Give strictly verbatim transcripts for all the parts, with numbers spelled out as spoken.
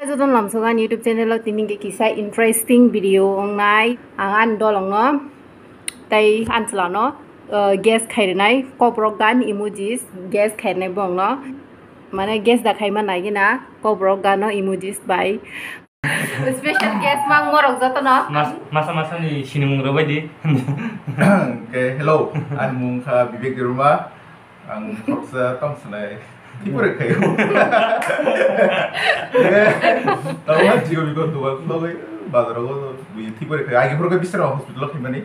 Jotono lamsogo ani YouTube channel o tini hwnkhe kisa interesting video wngnai. Ang ani dolongno tei ani chwlano, uh, guess khairwnai kokborok gan emojis guess khairwnai bongno. Mane guess da khaima naigina kokborok gano emojis bai. Special guest mang morok jotono. Mas-, masa masa ni sinimung rwbai di. Hwnkhe, hello, ani mung kha Bibek Debbarma. Ang khoroksa tong sanai. Thipore khayo. Tamo jigo bigo dugan khulogwi bazaro go thipore khayo. Agi phuru khe Bisramganj hospital o khaimani.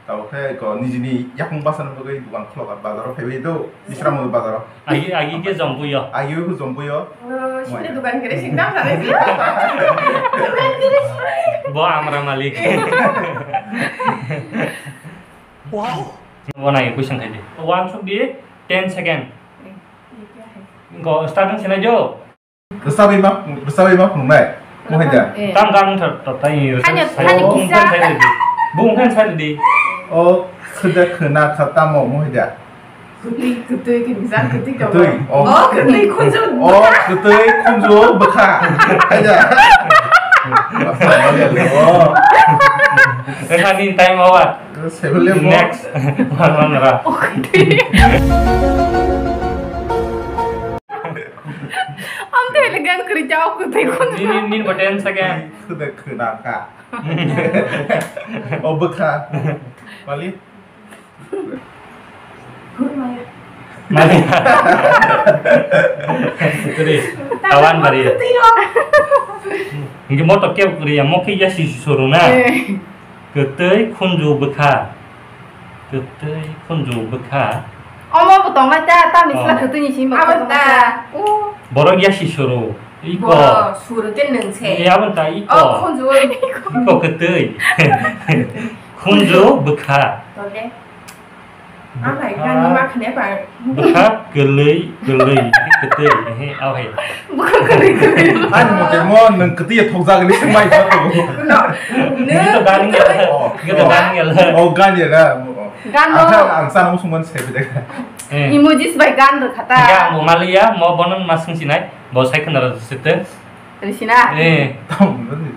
Tamo khe ko nijini yakung basana bagwi dugan khulok bazaro phaiwi do Bisramganj bazaro. Agi, agi ke Jompuyo. Agi hu Jompuyo. Oh, sini dugan kere singdam sana sih. Dugan kere sini. Bo amra malik. Wow. Bo nai question khai di. One should be ten second. Go starting sinai jo. Rwchabwi ma, rwchabwi ma phunuknai. Mohai da. Eh. Tam gan thar ta tai. Hanya, hanya kisa. Bung kan sai di. O khwda khwna kha tamo mohai da. Kwtwi, kwtwi, kwtwi, kwtwi, kwtwi. Oh. Oh, kwtwi khunju. Oh, kwtwi khunju bwkha. Hai da. Oh. Ekha ni time over. Seven level. Next. One, one ra. Amte elegan kwrwi chao kwtwi khunju. Nini, nini bo ten second. Khwda khwna kha. O bwkha. Pali. Mali. Kwrwi. Tawan bari. Hingke moto kebo kwrwi ya, mo khe ya sisi soru na. Eh. Kwtwi khunju bwkha. Kwtwi khunju bwkha. Omo bo tongnai ta, ta ni sila kwtwi ni simi bo tongnai ta. Borok ya si suru. Iko. Bo suru ke nung se. Ya bon ta iko. Oh, khunju. Iko kwtwi. Khunju bwkha. Tole. Amai kan ma khne ba. Bwkha kwlwi, kwlwi, kwtwi, he, au he. Bwkha kwlwi, kwlwi. Ani mote mo nwng kwtwi ya thokjagani swngmai kha to. No. Nini to garing ya. Oh. Nini to garing ya. Oh, gan ya na. Gan no. Ang sana mo sungman sai bide. Eh. Emojis bai gan ro khata. Ya, mo maliya, mo bonon ma swngsinai, bo sai khna ro sete. Risina. Eh.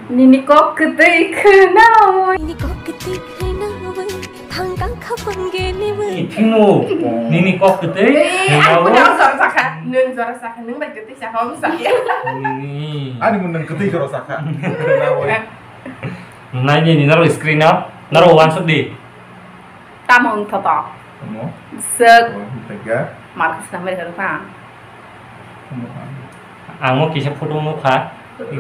Nini kok kwtwi khwnawi. Nini kok kwtwi khwnawi. Thangkang khapang gene wi. Ithino. Nini kok kwtwi. Eh, khwnawi. Ang jora sakha. Nung jora sakha. Nung bai kwtwi sakha. Om sakha. Nini. Ani mun nung kwtwi jora sakha. Khwnawi. Nai nini naro screen o. Naro wansuk di. Tamo wng thoto? Tamo? Sek. Oh, tega. Markas namai rwkha. Tamo? Ang o kisa photo nukha.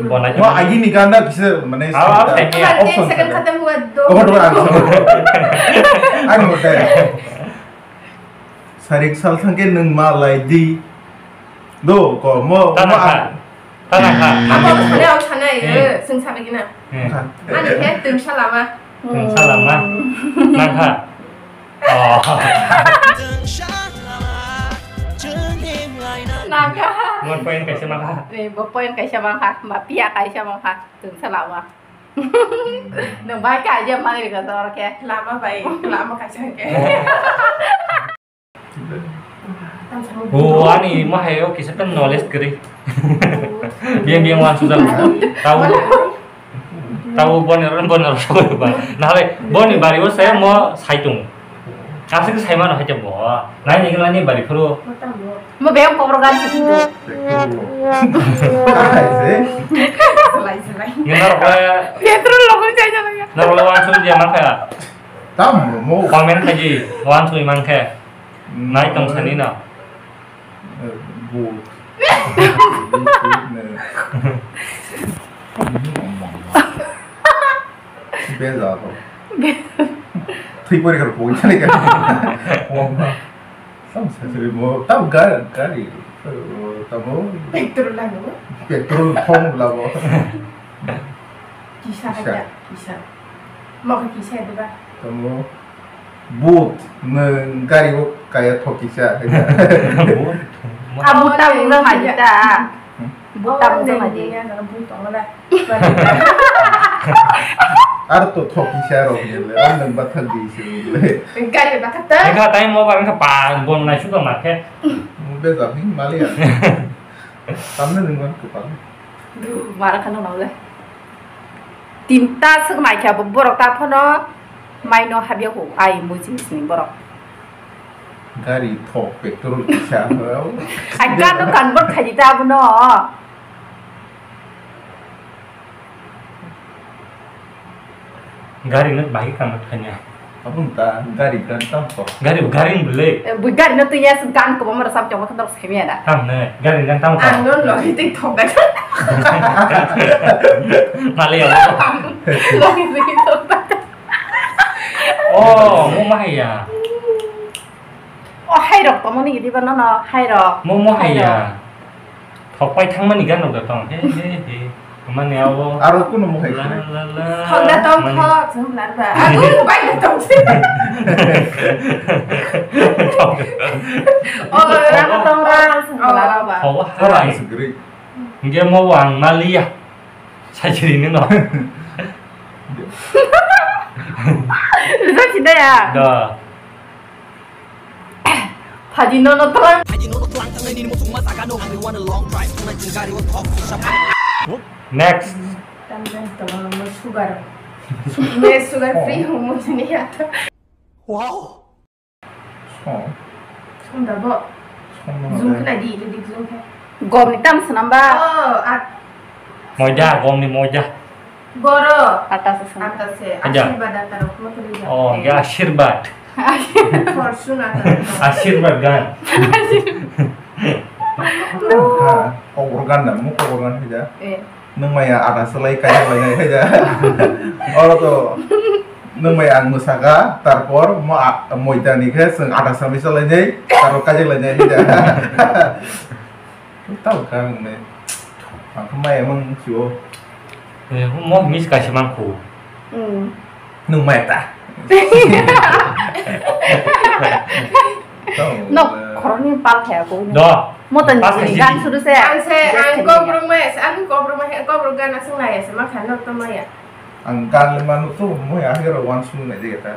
Bo nai. Mo agi ni ganda kisa mane. Aw, aw, option. Second khatam hua do. Kobo do ang. Ani mo te. Sarik sal thangke nung ma lai di. Do ko mo. Tana kha. Tana kha. Abo sanai, abo sanai, eh, sung sabai gina. Eh. Ani khe tungsa lama. Tungsa lama. Nang kha. Oh. Nang kha. Mo point kaisa mang kha. Eh, bo point kaisa mang kha. Ma pia kaisa mang kha. Tungsa lama. Nung bai ka je mani ka dor khe. Lama bai, lama kaisa khe. O ani mahai o kisa ta knowledge kwrwi. Biyang biyang wan sujak. Tau, tau boni ron boni ron soi ba. Nahale boni bari o saya mo saitung. Asik sai mano hai bo. Nai ni nani bari phuru. Mo biyang kobor gan sisi tu. Selai selai. Nina rokle. Petrol logo chai jalo ya. Narokle wan sujak mankha. Tam mo. Comment khaji wan sui mankha. Nai tong sani na. Eh, bu. Beza to. Thwi pori kar poi chani ka. Wama. Sam sa sri mo. Tam gar gari. Tamo. Petrol lago. Petrol thong lago. Kisa kisa. Kisa. Mo kisa diba. Tamo. But nwng gari o kaya thokisa. Abo ta wngna mani ta. But ta wngna mani. Ar to thokisa rok ni le, ar nwng bathak di se le. Gari bathak ta. Engka time mo bar engka pa bon nai suka ma khe. Be jam hin mali ya. Tamne nwng man ko pa. Mara khano nole. Tinta suk nai kha bo borok ta phano maino habya ko ai muji sini borok. Gari thok petrol kisa. Ai kan no kan bor khaji ta abono. Gari no bahai kama thanya. Abung ta gari gan tam ko. Gari, gari ni bwlwi. Eh, bui gari no tuya se gan ko mara sam chong khandok semi ada. Tam ne, gari gan tam ko. Ang no lo hi tik thok da. Mali ya. Lo hi tik thok da. Oh, mo mahaya. Oh, hai rok to moni gidi ba no no, hai rok. Mo mo hai ya. Thok pai thangmani gan rok da tong. He he he. Mani abo. Aro kuno mo hai. La la la. Thok da tong mani. Thok, jum lar ba. Aro bai da tong. Thok. Oh, ra tong ra, jum lar ba. Thok ha. Ora sugri. Nge mo wang maliya. Sajiri ni no. Bisa sida ya. Da. Phaji no no tlang. Phaji no no tlang tang ni mo sung ma sa ka no. I want a long drive. Tang ni gari o thok. Next. Tam dan to mo sugar. Me sugar free mo sini ya. Wow. Song. Song da bo. Song no. Zoom khe nai di, dik zoom khe. Gom ni tam swnam ba? Oh, at. Moida, gom ni moida. Goro. Ata se swnam. Ata se. Aja. Ashirbad ata rok mo tuli ja. Oh, ya ashirbad. Fortune ata rok. Ashirbad gan. Ha, kok organ da, mo kok organ hija. Eh. Nwng maya ada selai kaya lainai hai da. Oro to nwng maya ang mwsaka, tarpor mo a-, moita ni khe chwng ada samai chalainai, tarpor kajak lainai hai da. Tao kha nwng ne. Ang khe maya mang sio. Eh, mo miss kaisa mang khu. Hmm. Nwng maya ta. Nok khoroknwi pal khaya koi. Do. Motan jini gan sudu se. Ang se, ang kokrok maya se, ang kokrok maya, kokrok gan aswk naya se, ma kha nok to maya. Ang gan le manu to, mo ya hero wan sung nai de ta.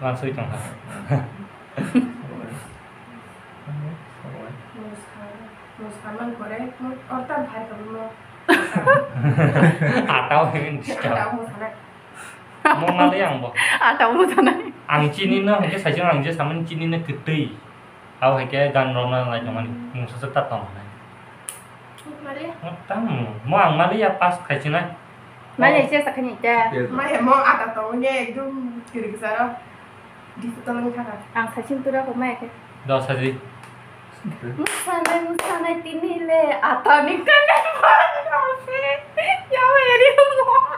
Wan sui tong ha. Musa, musa man kore, mo orta bhai ka mo. Atau ini. Atau musa na. Mo mali ang bo. Ata mo sanai. Ang chini no, hingke saijang ang je samani chini no kwtwi. Abo hai khe gan rok no nai tongmani. Mungsa se ta tong nai. Mali. Mo tang mo ang mali ya pas khai chinai. Mali ya se sakhani ta. Maya mo ata tong ne ekdom kiri kisaro. Di foto lang kha. Ang saichung tura ko maya khe. Do saji. Musanai, musanai tini le atani kanya. Yawa ya di mo.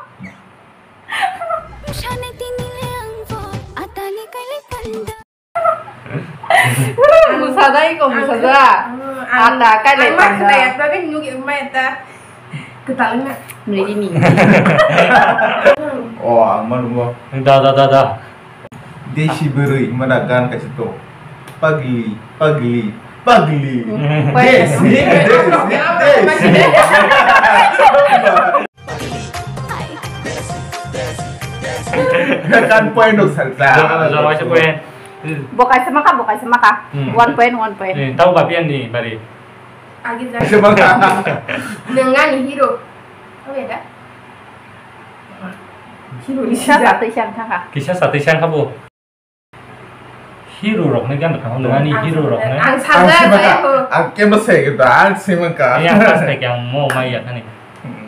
Sane tini le angbo, atani kaile panda. Musadai ko musaja. Ata kaile panda. Ang ma khna yakta ni nugi ma eta. Kwtal na. Mridi ni. Oh, ang ma nungo. Da, da, da, da. Desi bwrwi mana gan kaisa to. Pagli, pagli, pagli. Desi, desi, desi. Kan point nuk sal ta. Jora, jora, waisa point. Bo kaisa maka, bo kaisa maka. Hmm. One point, one point. Eh, tau bapi ani bari. Agi ja. Kaisa maka. Nengani hero. Oke da. Hero ni kisa sija. Satwi sang thangkha. Kisa satwi sang kha bo. Hero rok ni gan thang nengani hero rok ni. Ang saja. Ang kemba se kita, ang simangka. Yang pas kaisa mo mai ya kani.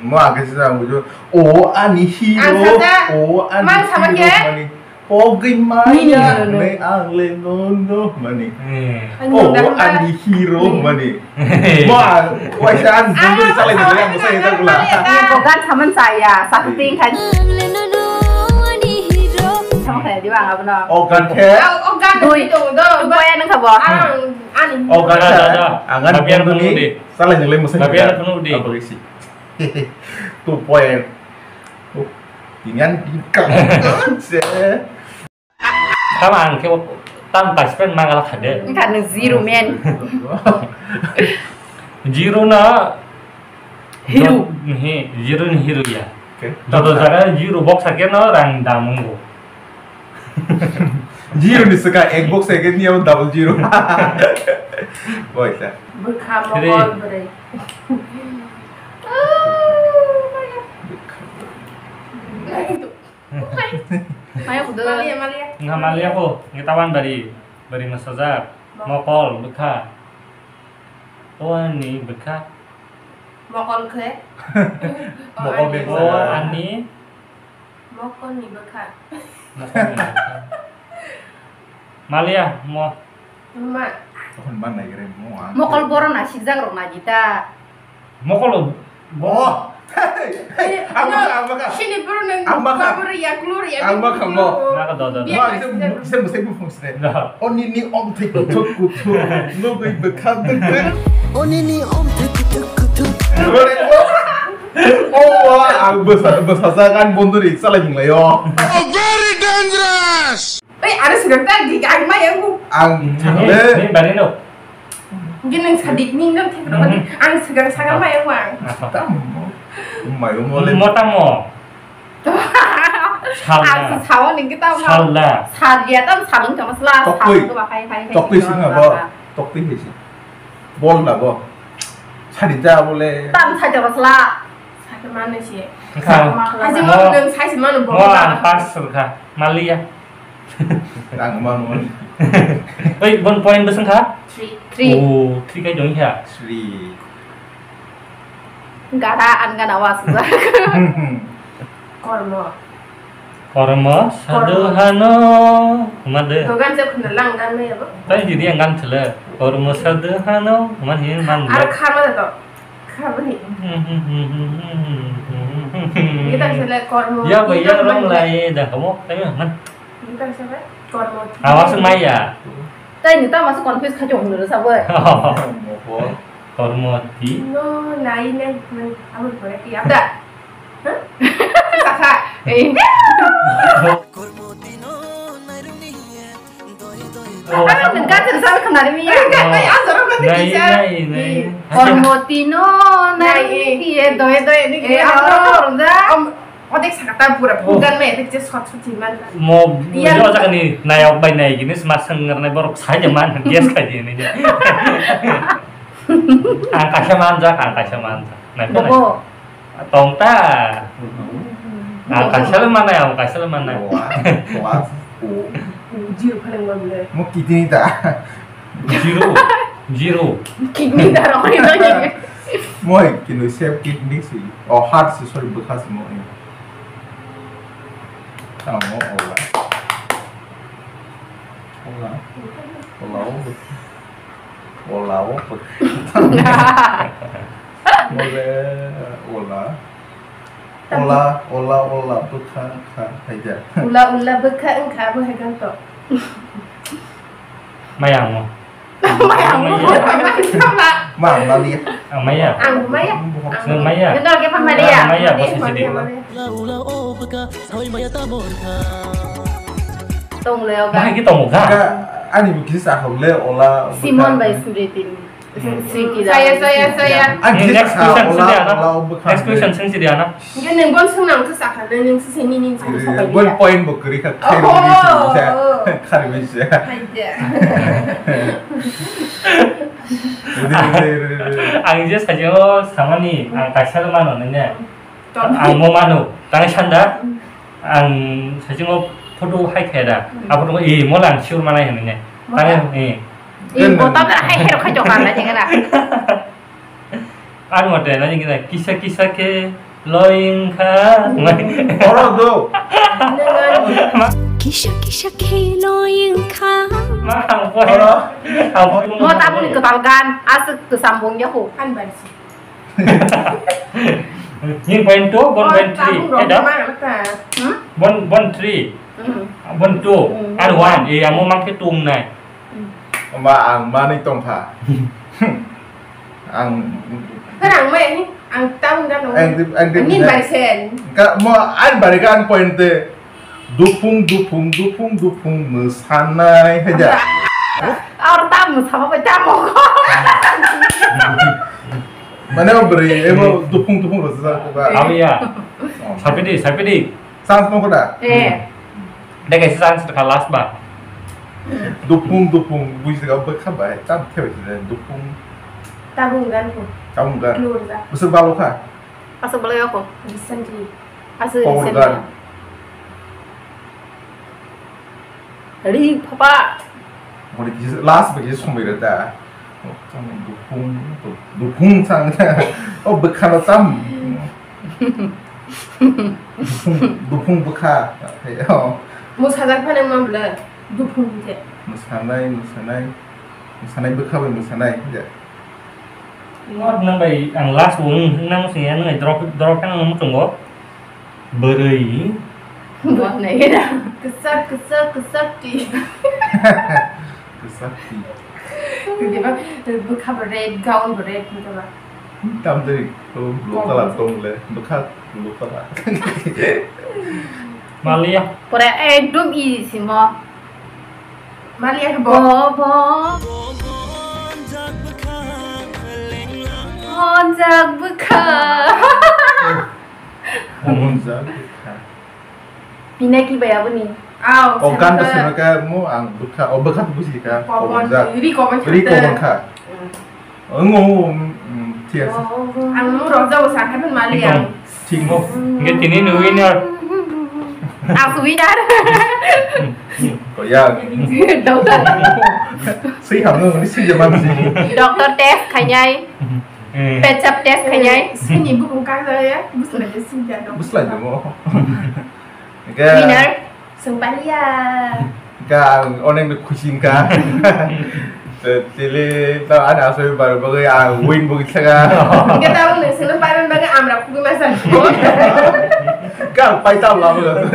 Mo age sida ang bujo. O ani hero. Ang saja. O ani hero mani. Pogwi maya. Ni, ni, ni, ni. Ang le no no mani. O ani hero mani. Mo waisa ang dulu salai dulu yang saya itu gula. Ni bogan saman saya, satu tingkat. Ang le no no ani hero. Sama kayak di bang apa no? O gan khe. O gan dui. Itu do. Boya nang kabo. Ang ani. O gan khe. Ang gan dui. Salai dulu yang saya. Tapi yang penuh di. Apa isi? Two point. Oh, tinggal tinggal. Tama ang khe tam participant mangala khade. Engka nung zero man. Zero na. Hero. He, zero ni hero ya. Okay. Joto jaga zero box ake no rang damungo. Zero ni swkang, ek box ek ni abo double zero. Boy ta. Bwkha Three. Mokol bwrwi. Maya kudu. Malia, malia. Nga malia ko, nga tawan bari, bari masajak. Mokol, bwkha. O ani bwkha. Mokol khe? Mokol bwkha. O ani. Mokol ni bwkha. Mokol ni bwkha. Malia, mo. Ma. Tokon man nai gre mo ang. Mokol boro na sikjak rok na jita. Mokol bo. Oh. Hey, ang bakha, ang bakha. Sini boro nang. Ang bakha. Boro ya klur ya. Ang bakha mo. Maka do do do. Mo ang se se se bu fung se. Oni ni om thik thuk ku thuk. Lo goi bakha de. Oni ni om thik thuk ku thuk. Oh, ang basa basa kan bondori sala jing layo. Oh, very dangerous. Oi, aro swkang ta di ang maya wng. Ang thangde. Ni bani no. Gini sadik ni no thik no. Ang swkang sakang maya wng. Tam. Mayo mo le. Mo tamo. Salda. Ang sawa ni kita mo. Salda. Sadia tam salung kama sala. Tokwi. Salung kama hai hai hai. Tokwi sing abo. Tokwi hai sing. Bol na bo. Sadi ja bole. Tam saja basla. Sadi mana sih? Kha. Haji mo nang sai sih mana bol. Mo ang pas kha. Malia. Ang mano. Oi, bon point beseng kha? Three. Three. Oh, three kai dong kha. Three. Gara an gana was. Kormo. Kormo sadhu hano, made. Dogan se khuna lang gan me abo. Tai didi ang gan chile. Kormo sadhu hano, man hin man. Ar khama to. Khabani. Kita sele kormo. Ya, ba, ya, rong lai, da, kamu, kamu, man. Kita sele kormo. Awas maya. Tai ni ta mas confuse kha jong nuru sabai. Kormo ti. No, nai, nai, man, amun kore ti, abda. Sakha. Eh. Ano nung kan sal khnari mi ya. Nai, nai, nai. Kormoti no nai, nai, eh. Ye doi doi ni, eh, ke aro, aro, aro, aro, aro. Om, odek sakata pura pungkan me, odek je sot sot jiman. Mo, iya, yo jaga ni nai ok bai nai gini sma sengernai borok sai je man, yes khai di ni je. Ang kaisa manjak, ang kaisa manjak. Nai, bobo. Nai. Tong ta. Ang kaisa le manai, ang kaisa le manai. Wah, wah. Zero khalang ma bole. Mo kidney ta. Zero. Zero. Kidney ta rok ni to ni. Mo kidney sep kidney si. Oh, heart si, sorry, bwkha si mo. Tamo ola. Ola. Ola o. Ola o. Mole ola. Ola, ola, ola, bwkha, kha, haida. Ula, ula, bwkha, wngkha, abo hai ganto. Maya mo. Maya mo. Ma, maliya. Ang maya. Ang maya. Ang maya. Nang maya. Nang maya. Maya, bosi sidi. Maya, maya. Ula, ula, o, bwkha, soi maya ta mo kha. Tong le oga. Bahai ki tongo ga? Ga, ani bo kisa hok le ola. Simon bai Smriti. Saya, saya, saya. Next question sing di ana. Next question sing di ana. Nge neng bon sung nang tu sakha, neng sing ni ni sung sakha. Bon point bo kri kha. Khari bisa. Ang je sajo samani, ang kaisa mano ne. Ang mo mano, tang sanda, ang saichung o photo hai khe da. Hmm. A photo e mo lang sure manai hwnwi ne. Mo tang lang. E. E mo ta da hai hero khai jok na jeng na. Ang mo te na jeng na kisa kisa khe loing kha. Oro do. Kisa kisa khe loing kha. Ma ang po. Oro. Ang po. Mo ta buni kwtal gan aswk kwsam bung ya ko. Han ban si. Ni point two, bon point three. Ada? Hmm? Bon, bon three. Hmm. Bon two. Hmm. Ada one. Eh, amo mang ke tung nai. Hmm. Ma ang mani tong kha. Ang. Kan ang mai ni, ang taun kan ang. Ang, ang, ang ni bai sen. Ka mo ang bari kan point te. Dupung, dupung, dupung, dupung, mwsanai, hai da. Ar ta mwsama bai ta mo. Mane o bwrwi, ebo dupung, dupung rwchajak kha. Abiya. Oh. Sapidi, sapidi. Chance mo kha da? Eh. Deka si chance kha last ba. Dupung, dupung, bujiga bwkha bai, tam khe bai sini, dupung. Tabung gan ko. Tabung gan. Klur ja. Bwswk balo kha? Aswk balo yako. Recently. Aswk Power recently. Gan. Ri papa. Mori kisa last bai kisa somoi rw da. Dupung, dupung sang. O bwkha no tam. Dupung, dupung bwkha. Oh. Mo sajak phane ma bwle dupung bwkhe. Mwsanai, mwsanai. Mwsanai bwkha bai mwsanai. Nor nang bai ang last wo nang sing ya nang drop drop kan nang muchungo. Bwrwi. Buat nai kena. Kesak, kesak, kesak ti. Kesak ti. Diba, bwkha bo red, gown bo red, diba. Tam dei, to blue color tong le, bwkha blue color. Malia. Pura ekdom easy simo. Malia bo. Bo, bo. Honjak bwkha. Honjak bwkha. Pinaki bai aboni. Aw, oh, gan to seno ka mo ang bwkha, oh, bwkha to buji ka. Kobon, kobon ja. Ri kobon ri kobon kha. Ongo, um, thik ase. Ang mo rojak bo sakha phan mali ang. Thik mo. Nge tini ni winner. As winner. Oh, ya. Doctor. Sui ham no, ni sui jaman si. Doctor test khainai. Eh. Pechap test khainai. Sini bukung kang ya, buslai je sini ya. Buslai je mo. Winner. Sengpalia. Ka onek de khusi ka. Tele ta ada asoi bar bagai a win bagai saka. Kita udah seneng paran bagai amra kudu masa. Ka pai tam la bagai.